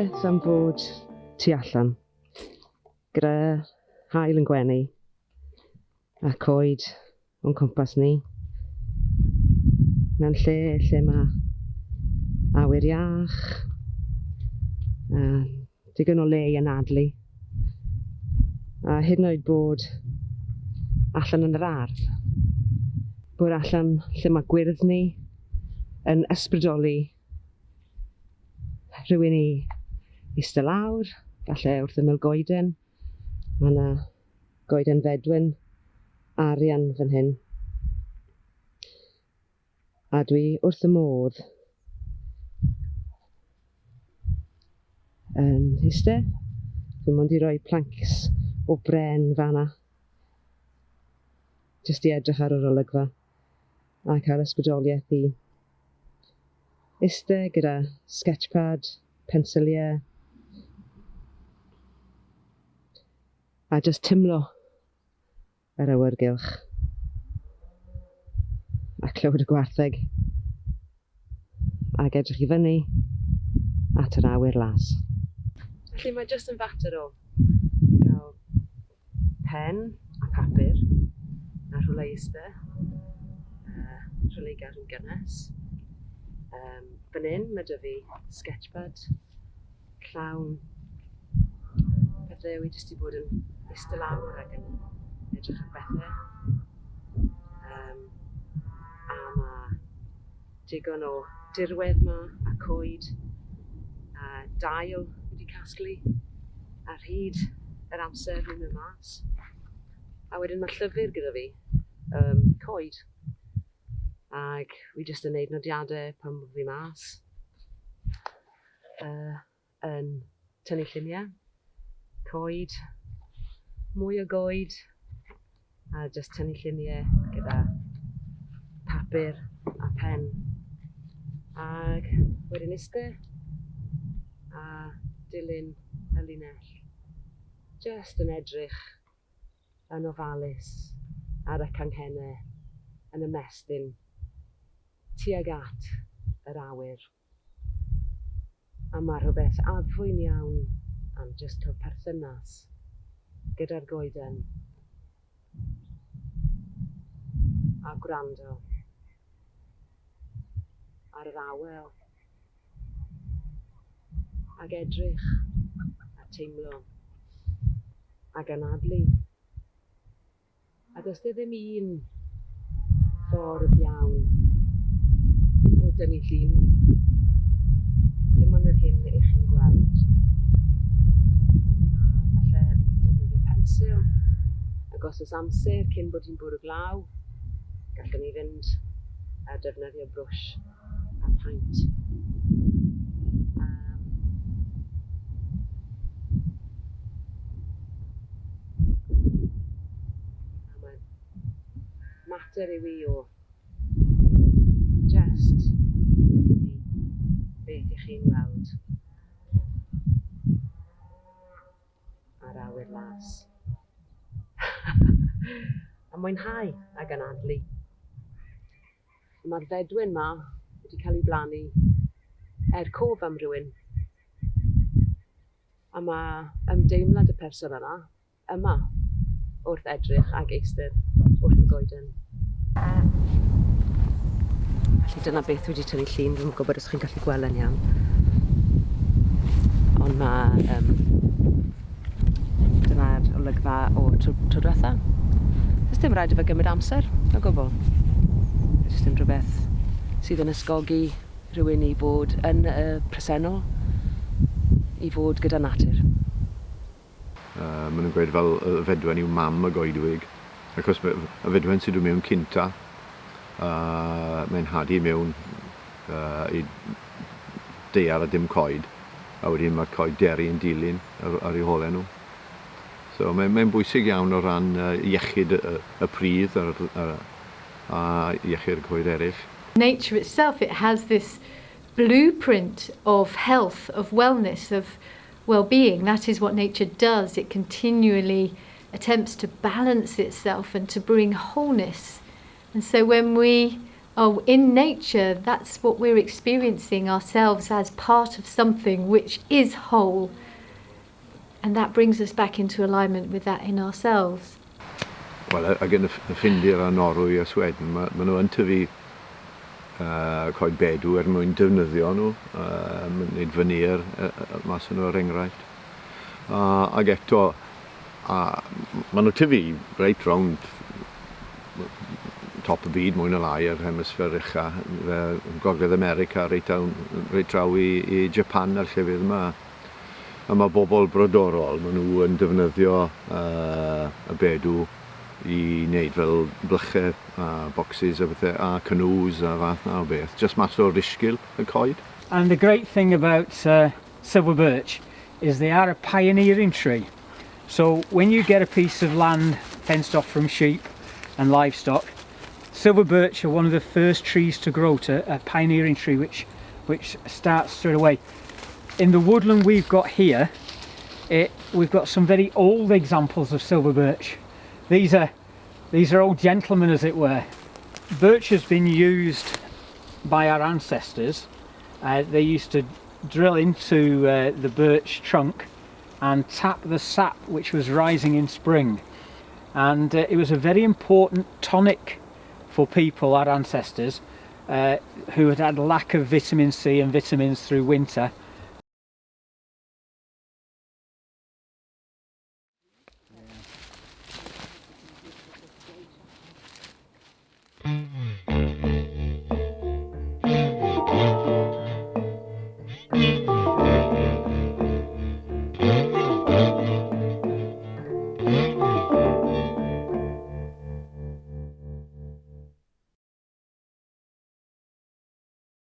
rhywbeth am fod tu allan, gyda haul yn gwenu a coed o'n cwmpas ni, mewn lle lle mae awyr iach, a digon o le i anadlu, a hyd yn oed bod allan yn yr ardd, bod allan lle mae gwyrddni yn ysbrydoli rhywun i eistedd lawr, falle wrth ymyl goeden. Mae yna goeden fedwen arian fan hyn. A dwi wrth y modd yn eistedd. Dwi'n mond i roi planks o bren fanna. Jyst i edrych ar yr olygfa a cael ysbrydoliaeth i iste gyda sketchpad, pensiliau a jyst timlo yr awyrgylch a clywed y gwartheg ac edrych i fyny at yr awyr las. Felly mae jyst yn fater o gael pen a papur a rhywle i iste, uh, rhywle i gadw'n gynnes. Um, fan hyn mae 'da fi sketchpad llawn pethau wi jyst 'di bod yn iste lawr ac yn edrych ar bethau. Um, a mae digon o dirwedd 'ma a coed a dail wedi casglu ar hyd yr amser ni'n mynd mas. A wedyn mae llyfr gyda fi, um, coed. Ac wi jyst yn neud nodiadau pan fi mas. Yn tynnu lluniau, coed, mwy o goed, a jyst tynnu lluniau gyda papur a pen. Ac wedyn iste a dilyn y linell. Jyst yn edrych yn ofalus ar y canghennau yn ymestyn tuag at yr awyr. A mae rhywbeth addfwyn iawn am jyst cael perthynas gyda'r goeden a gwrando ar yr awel ac edrych a teimlo ac anadlu. A does 'na ddim un ffordd iawn o dynnu llun. Dim ond yr hyn 'ych chi'n gweld. A falle defnyddio pensil. Ac os oes amser cyn bod hi'n bwrw glaw, gallwn ni fynd a defnyddio brwsh a paent. Um, a mae mater yw i o just tynnu beth i chi'n weld ar awyr las. A mwynhau ag anadlu. Mae'r fedwen 'ma wedi cael ei blannu er cof am rhywun. A mae ymdeimlad y person yna yma wrth edrych ag eistedd wrth y goeden. Felly dyna beth dwi wedi tynnu llun, dwi'm yn gwybod os chi'n gallu gweld e'n iawn. Ond mae um, dyna'r olygfa o tro, tro diwetha. Does dim rhaid i fe gymryd amser o gwbl. Mae jyst yn rhywbeth sydd yn ysgogi rhywun i fod yn y presennol, i fod gyda natur. Maen nhw'n gweud fel y fedwen yw mam y goedwig, achos y fedwen sy'n dod mewn cynta, mae'n hadu mewn i daear a dim coed, a wedyn mae'r coed deri yn dilyn ar, ar eu holau nhw. So mae'n mae bwysig iawn o ran iechyd y, y pridd a'r, a, a iechyd y coed eraill. Nature itself, it has this blueprint of health, of wellness, of well-being. That is what nature does. It continually attempts to balance itself and to bring wholeness. And so when we Oh, in nature, that's what we're experiencing ourselves as part of something which is whole. And that brings us back into alignment with that in ourselves. Wel, ag yn y Ffindir a Norwy a Sweden, ma nhw yn tyfu coed bedw er mwyn defnyddio nhw, wneud veneer mas nhw er enghraifft. Ag eto, maen nhw tyfu reit rownd top y byd mwy na lai yr hemisffer ucha, Gogledd America, reit draw i Japan a'r llefydd yma. A mae bobl brodorol, maen nhw yn defnyddio y bedw i wneud fel blychau a boxes a bethau, a canoes a fath na o beth, just mas o'r rhisgl y coed. And the great thing about silver birch is they are a pioneering tree. So when you get a piece of land fenced off from sheep and livestock, silver birch are one of the first trees to grow, to a pioneering tree which starts straight away. In the woodland we've got here, we've got some very old examples of silver birch. These are old gentlemen, as it were. Birch has been used by our ancestors. They used to drill into the birch trunk and tap the sap which was rising in spring. And it was a very important tonic for people, our ancestors, who had had lack of vitamin C and vitamins through winter.